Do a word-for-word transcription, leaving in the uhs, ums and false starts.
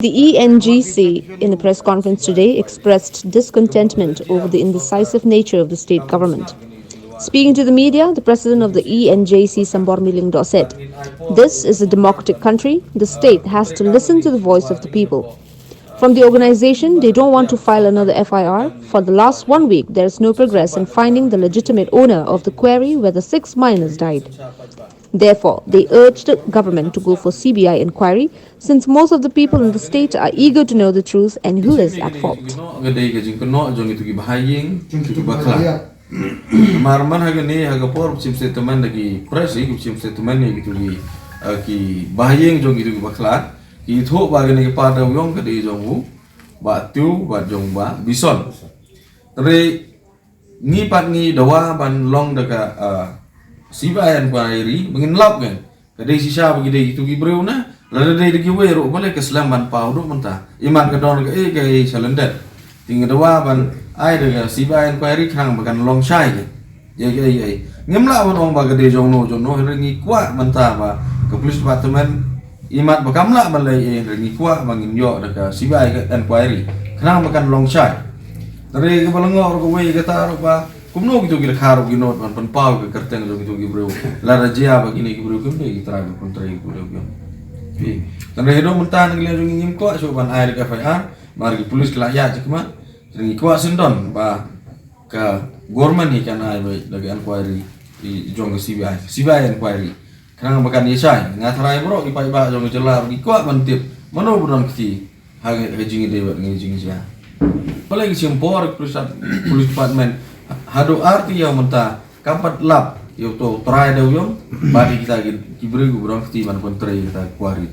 The E N G C, in a press conference today, expressed discontentment over the indecisive nature of the state government. Speaking to the media, the president of the E N G C, Sambormi Lyngdoh, said, "This is a democratic country. The state has to listen to the voice of the people." From the organization, they don't want to file another F I R. For the last one week, there is no progress in finding the legitimate owner of the quarry where the six miners died. Therefore, they urge the government to go for C B I inquiry, since most of the people in the state are eager to know the truth and who is at fault. Ka dei ka jingkynnoh jong itu ki bahaïing, itu ki bakhla. Mar man ha kane ha ka por pynshim statement da ki press, ki pynshim statement ïa kitu ki, eh, ki bahaïing jong kitu ki bakhla. Ki thoh ba kane ka Padawiong ka dei jong u Bah Tiew bad jong Bah Bison. Tare ngi pat ngi dawa ban long da ka, ah, C B I inquiry, ba ngin lap ngan. Ka dei shisha ba ki dei kitu ki briew na, lada dei da kiwei ruh balei ka slem ban paw haduh mynta. Imat ka don kaei kaei sha lyndet. Te ngi dawa ban ai da ka C B I inquiry khnang ba kan long shai ka. Ïa, ïa, ïa. Ngim lah ban ong ba ka dei jong no jong no, hynrei ngi kwah mynta ba ka police department imat ba kam lah ban leh ei, hynrei ngi kwah ba ngin ïoh da ka C B I ka inquiry khnang ba kan long shai. Tare kaba lyngngoh ruh kawei kata ruh ba kumno kitu ki dkhar ruh ki nud ban pynpaw ka kyrteng jong kitu ki briew. Lada jia ba kine ki briew kim dei ki trai ba pyntrei ki briew kim. Tare haduh mynta na ka liang jong ngi ngim kwah shuh ban ai da ka F I R, mar ki police ki la ïaid shakhmat. Tare ngi kwah sngewdon ba ka government hi kan ai ba da ka inquiry, i jong ka C B I, C B I inquiry. Khnang ba kan ïa shai, nga tharai baroh ki paidbah jong ka jylla ruh ki kwah ban tip mano ba don kti ha ka jingïadei bad ka jingjia. Balei ka shim por ka police, police department haduh ar tylli ïa mynta kam pat lap ïa uto u trai Dawiong bad ïa kita ki, ki briew kiba don kti ban pyntrei ïa kita ki quarry.